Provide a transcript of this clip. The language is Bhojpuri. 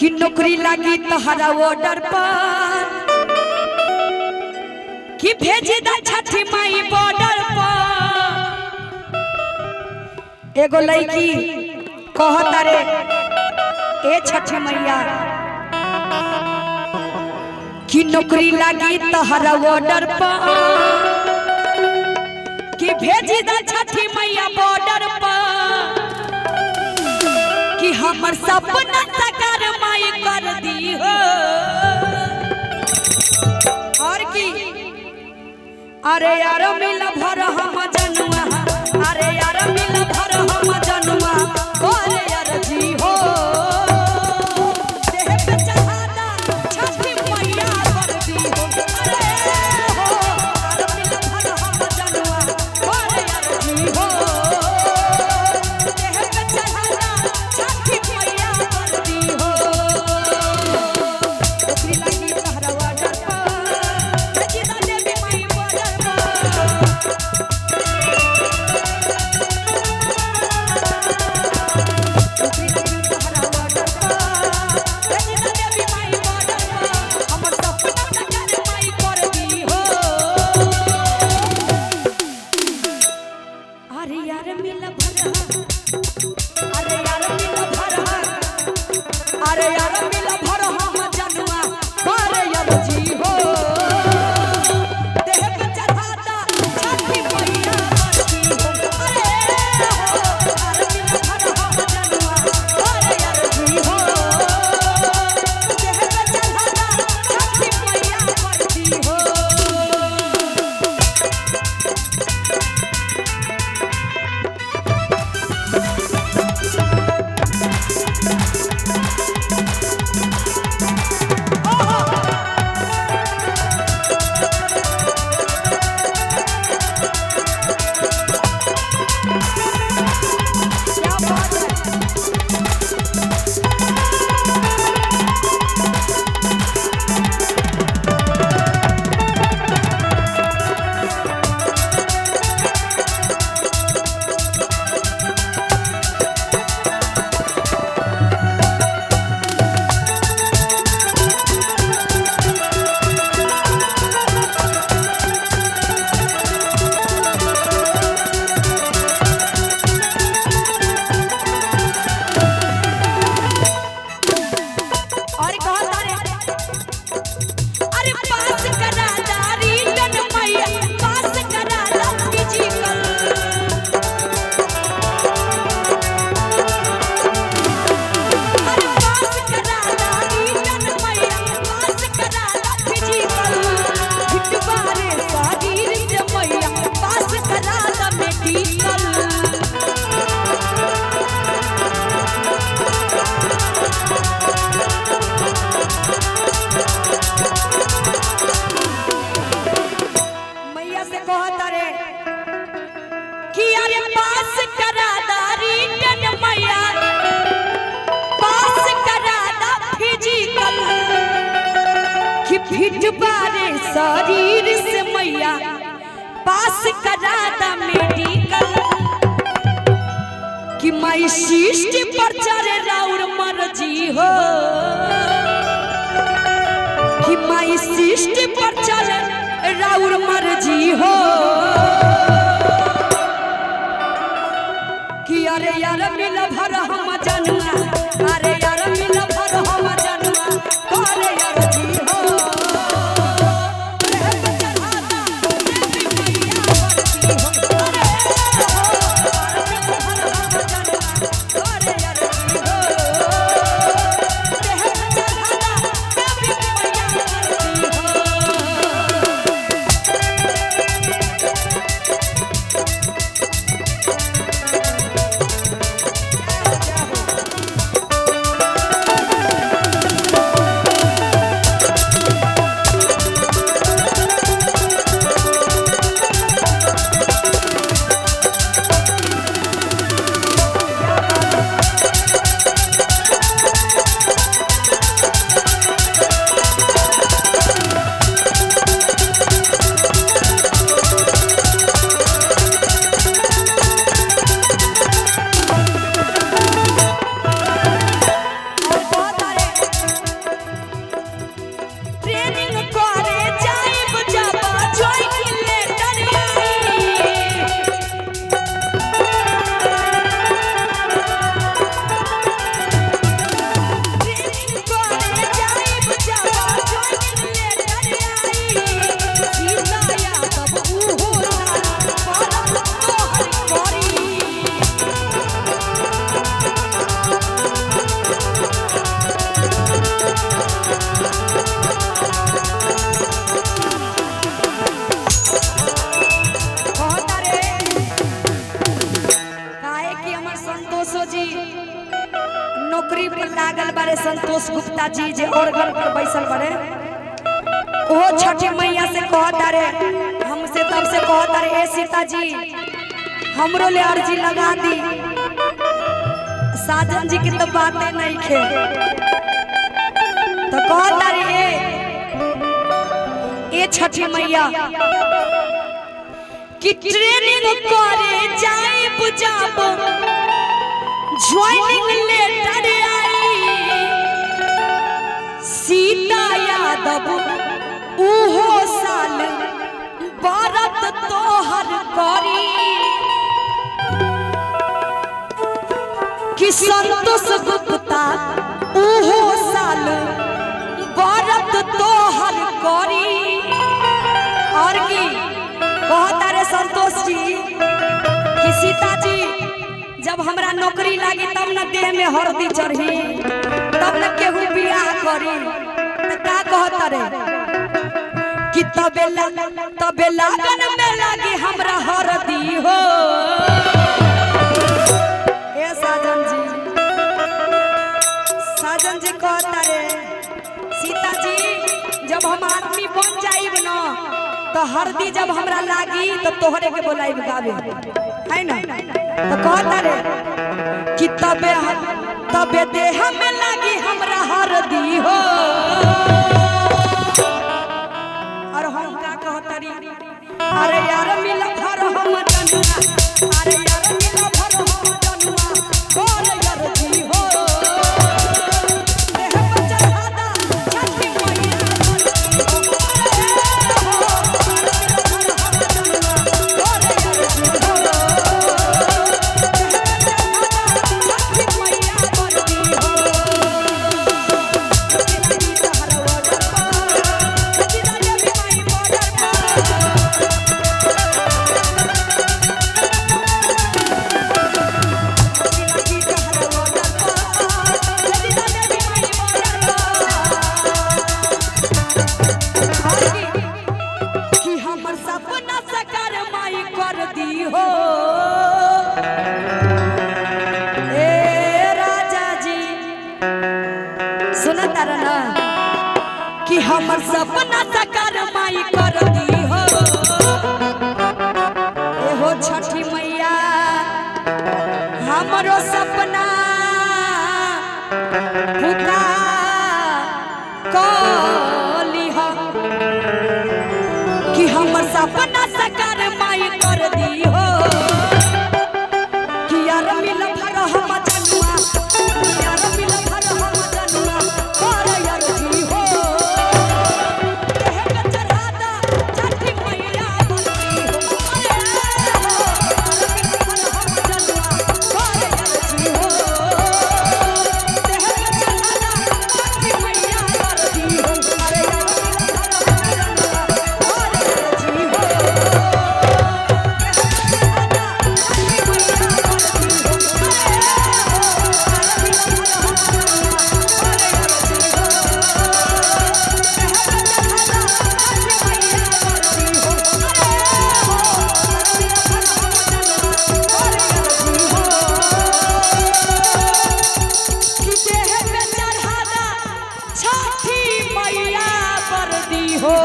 कि नौकरी लागी तहरा ऑर्डर पर कि भेज दा छठी माई बॉर्डर पर। एगो लड़की कहता रे ए छठी मैया कि नौकरी लागी तहरा ऑर्डर पर कि भेज दा छठी मैया बॉर्डर पर कि हमर सपना साकार माई कर दी हो। और की अरे यार मिल भर हम जनुआ, अरे यार मिल भर हम जनुआ, अरे यार जी हो देह पे चढ़ाता छठी मैया कर दी हो। अरे हो यार मिल भर हम जनुआ, अरे यार जी हो देह पे चढ़ाता छठी मैया कर दी हो। ओकरी लागी तहरा वाटर पर भेजी दा देवी माई बॉर्डर पर। ओकरी लागी तहरा वाटर पर भेजी दा देवी माई बॉर्डर पर हमर सपना साकार माई कर दी हो। अरे यार मिल भरा, अरे यार मिल भरा, अरे यार मिल भर हम जनुआ, अरे यार जी हो देह पे चढ़ाता छठी मैया करती हो। अरे हो अरे मिल भर हम जनुआ, अरे यार जी हो देह पे चढ़ाता छठी मैया करती हो। क्या बात है। और कहता रे अरे पास करा दारी डन मैया, पास करा दा फिजिकल, अरे पास करा दारी डन मैया, पास करा दा फिजिकल, हिट बारे शरीर से मैया, पास करा दा मेडिकल। मैया से कहता रे कि अरे पास करा दारी डन मैया, पास करा दा फिजिकल, कि फिट बारे शरीर से मैया, पास करा दा मेडिकल, कि माई शिष्ट पर चढ़े राउर मर्जी हो, कि माई शिष्ट पर चले राउर मर्जी हो, कि अरे यार मिल भर हम जनुआ, अरे यार मिल भर हम जनुआ, अरे यार जी हो देह पे चढ़ाता देवी मैया करती हो। अरे हो अरे मिल भर हम जनुआ, अरे यार जी हो देह पे चढ़ाता देवी मैया करती हो। संतोष गुप्ता जी जे ऑर्गन पर बैसल बड़े, वो छठी मैया से कहता रे, हमसे तब से कहता रे, ए सीता जी हमरो ले अर्जी लगा दी। साजन जी की तो बातें नहीं खे, तो कहता रे ए छठी मैया कि ट्रेनिंग करे जाए बुझाब ज्वाइनिंग लेटर आई, सीता यादव उहो साल बरत तोहर करी, कि संतोष गुप्ता उहो साल बरत तोहर करी। और की कहता रे संतोष जी कि सीता जी जब हमरा नौकरी लागी तब न देह में हरदी चढ़ी, तब न केहू बियाह करी। त का कहता रे कि तबे तबे लागन में लागी हमरा हरदी हो। ए साजन जी, साजन जी कहता रे सीता जी जब हम आदमी बन जाइब न तो हरदी जब हमरा लागी तो तोहरे के बोलाइब गावे, है ना। तो कहता रे कि तबे तबे देह में लागी हमरा हरदी हो। और हम का कहतरी, अरे यार मिल भर हम जनुआ, अरे यार मिल भर हम जनुआ कर यार जी हो, देह पर चढ़ादा छठी मैया कि हमर सपना साकार माई कर दी हो। ए राजा जी सुनता ना कि हमर सपना साकार माई कर दी हो। ए हो छठी मैया हमरो सपना पुकार कली हो, कि हमर सपना साकार माई कर दी हो। कि यार मिल भर हम जनुआ, यार मिल भर हम जनुआ कर यार जी हो, देह पे चढ़ादा छठी मैया बनती हो। अरे हो, यार मिल भर हम जनुआ कर यार जी हो, देह पे चढ़ादा छठी मैया बनती हो। अरे यार मिल भर हम जनुआ कर यार जी हो, छठी मैया बरदी हो।